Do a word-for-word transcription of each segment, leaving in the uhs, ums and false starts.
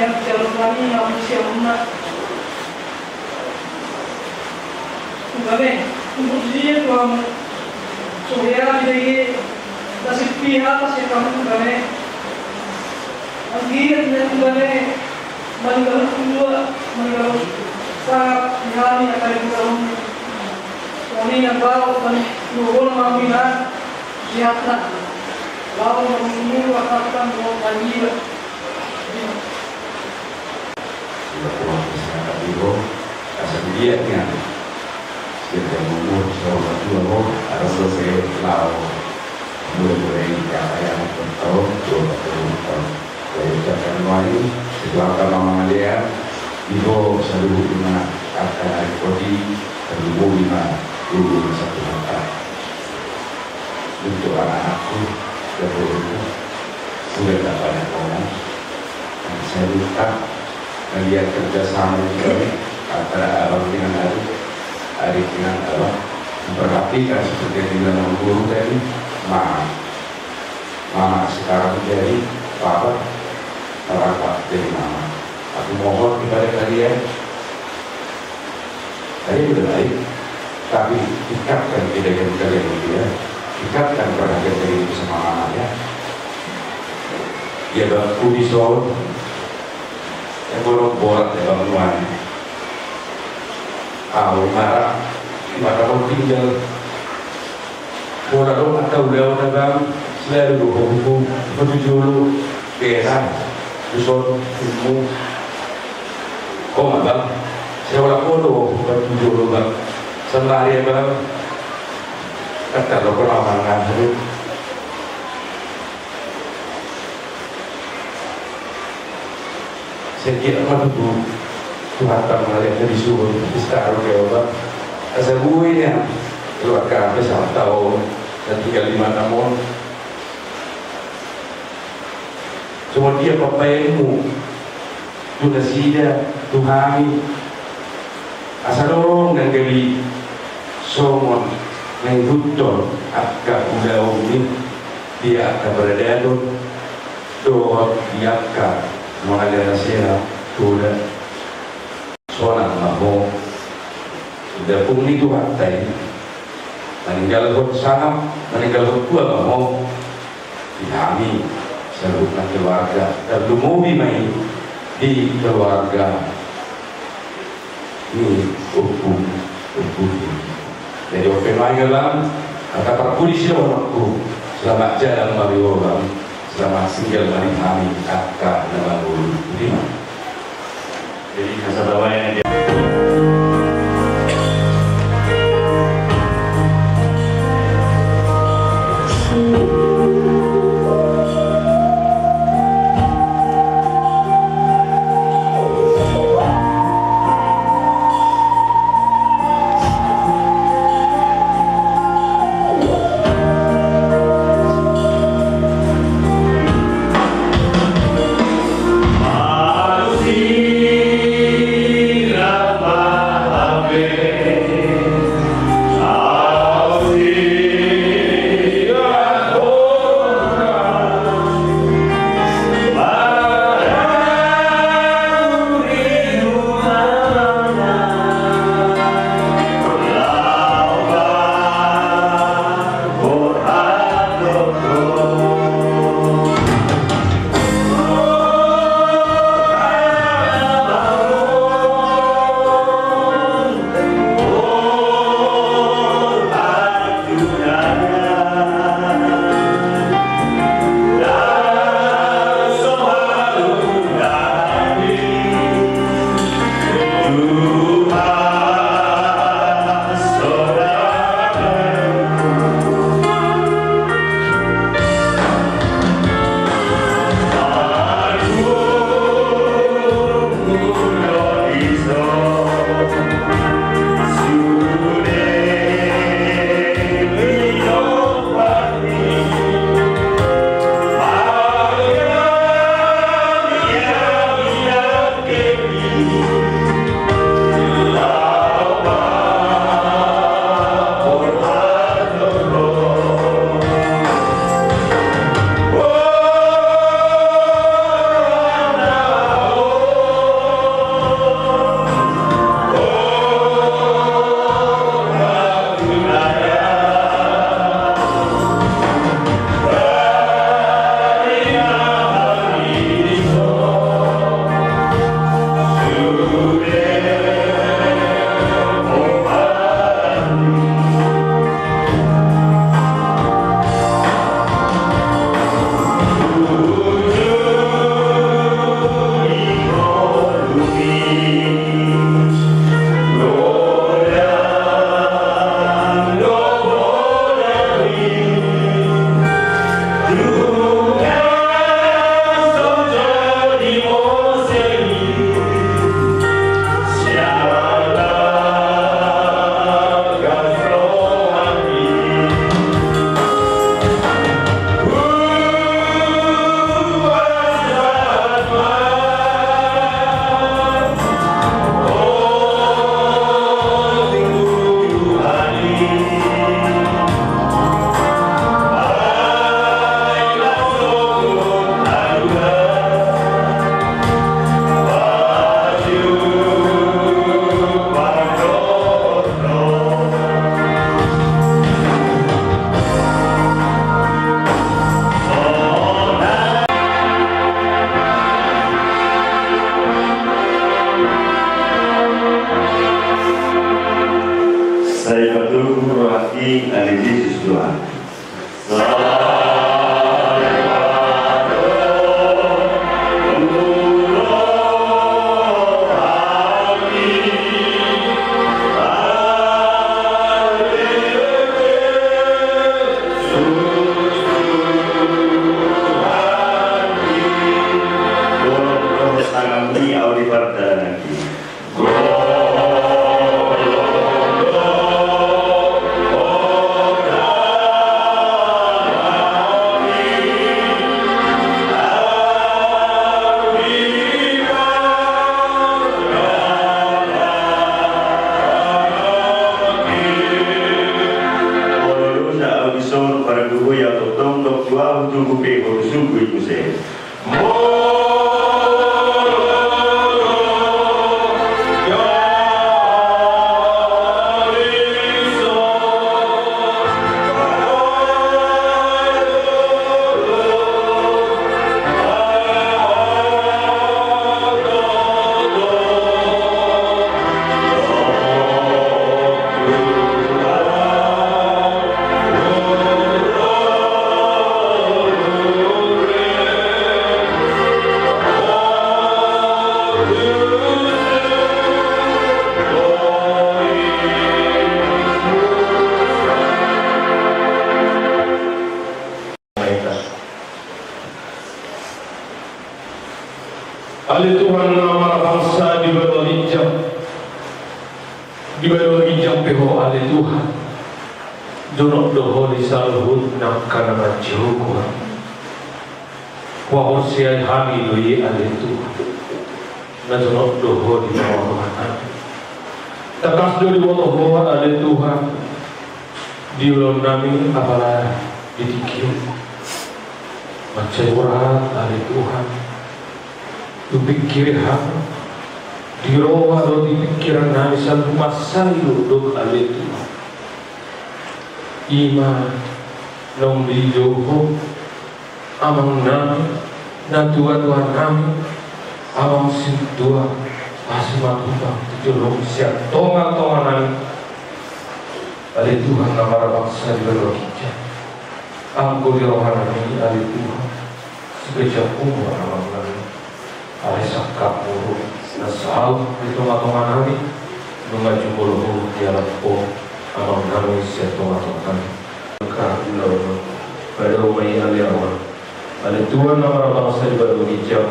Jalo Tuhan i, amu siamuna. Ungkame, untuk dia Tuhan. Sohea di dege, nasib piha, si kamu ungkame. Anggiat na ungkame, maninggal dua, maninggal sangap, di hami akan di dalam. Kami na bau, kami, dua bola, kami na, sihat na. Bau, kami, dua, kami, dua, kami, dua. Ia Tuhan, sehat ibo, asa dia nian. Setiap umur, seorang tua ho, harus selesai lao. Mulai-mulai kata yang bertahun, dua puluh tahun. Dari ucapan wali, setelah kata mama dia, ibo seluruh lima kata dari kodi, seluruh lima, dulu satu kata. Untuk anak-anakku, dan dulu, sudah tak banyak ngomong. Saya minta melihat kerjasama yang baik antara abang dengan adik, adik dengan abang, memperhatikan seperti yang dibilang guru tadi, mama. Mama sekarang jadi papa, papa jadi mama. Aku mohon kepada kalian, tadi udah baik, tapi tingkatkan kebaikan kalian itu ya. Tingkatkan perhatian kalian itu sama mamanya. Ya bang, ku di Solo. Ya borok borat ya bang nuan. Au mara, mara mau tinggal. Bola dong atau udah udah bang, selalu dong buku, baju julu. Beta, duson, ilmu. Kau mah bang, saya ulah kodo, baju jolo bang. Sembari ya bang. Kata lo kau lama nggak hadir. Saya kira mah tuh Tuhan tak melihat dari suruh. Bisa taruh ya bang. Asa gue ya. Keluarga sampai satu tahun. Dan tinggal di mana mon. Songon dia papaemu tu nasida, tu hami. Asa dorong nanggali songon na ihuthon angka ulaon ni di angka paradaton dohot di angka mangaliat na sera toda. Sonang ma ho. Dapung ni Tuhanta i. Maninggalhon sangap, maninggalhon tua ma ho. Di hami saluhutna keluarga, tarlumobi ma i di keluarga ni ompu, ompu i. Jadi on pe ma i bang, angka parpudi sidohononku, selamat jalan ma di ho bang, selamat tinggal ma di hami angka na mangolu. Jadi masa bawah yang dia Luhur rohangki ale Jesus Tuhan. Au di pardalananki. Olo, dosa au dison, pargogoi au tongtong, dok tu ahu, tubu pe ho tu sungkun i muse. Ale Tuhan na marabangsa di banua ginjang, di banua ginjang pe ho ale Tuhan, jonok do ho di saluhut angka na manjou ho. Huhaporseai hami do i ale Tuhan, na jonok do ho di tongatonganami. Tangkas do diboto ho ale Tuhan, di ulaonnami apala di tingki on. Mansai borat ale Tuhan, dipingkiri hami, di roha dohot di pingkirannami saluhut mansai do dok ale Tuhan. Ima naung dijou ho amangnami, natuatuanami, amang sintua, asi ma Tuhan tu jolomu sian tongatonganami. Ale Tuhan na marabangsa di banua ginjang, anggo di rohanami ale Tuhan, sipanjang umur amangnami. Alai sangkapmu do na saut di tongatonganami, nunga jumolo ho dialap ho amangnami sian tongatonganami. Angka ulaon on, padaomi ale Ama. Ale Tuhan na marabangsa di banua ginjang,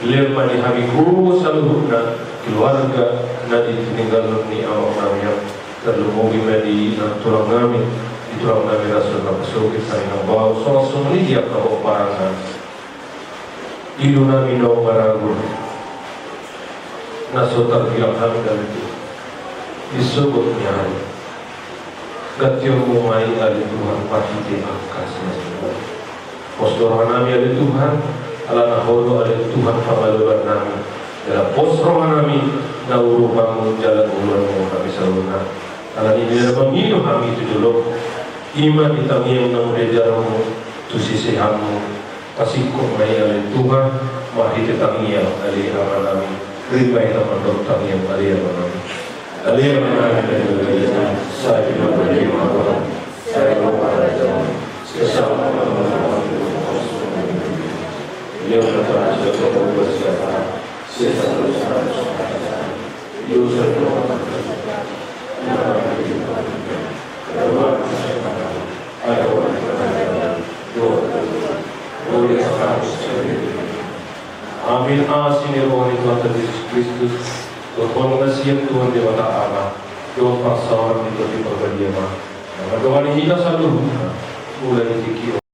lehon ma di hami ho saluhutna, keluarga na tininggalhon ni amangnami on. Tarlumobi ma di tulangnami, di tulangnami na so na pasogit, sai na baoa songon i di angka pomparanna. Ilunami naung maragul, na so tarbilang hami ale Tuhan, di sogot ni ari. Gantionmu ma i ale Tuhan, marhite angka silas ni roha. Pos do rohanami ale Tuhan, ala na ho do ale Tuhan pangaloanami. Jala pos rohanami na urupanmu jala ulaonmu hami saluhutna. Ala ni i do mangido hami tu jolomu, ima di tangiang na mauliate tu siseanmu. Pasingkop ma i ale Tuhan, marhite tangiang ale Amanami. Rimba hita mandok tangiang ale Amanami. Ale Amanami na di banua ginjang, sai ma hata ni roham, sai ma hata ni roham. Amin. Asi ni roha ni Tuhanta Jesus Kristus, dohot holong ni sian Tuhan Debata Ama, dohot parsaoran ni Tondi Parbadia ma na mandongani hita saluhutna, mulai di tingki on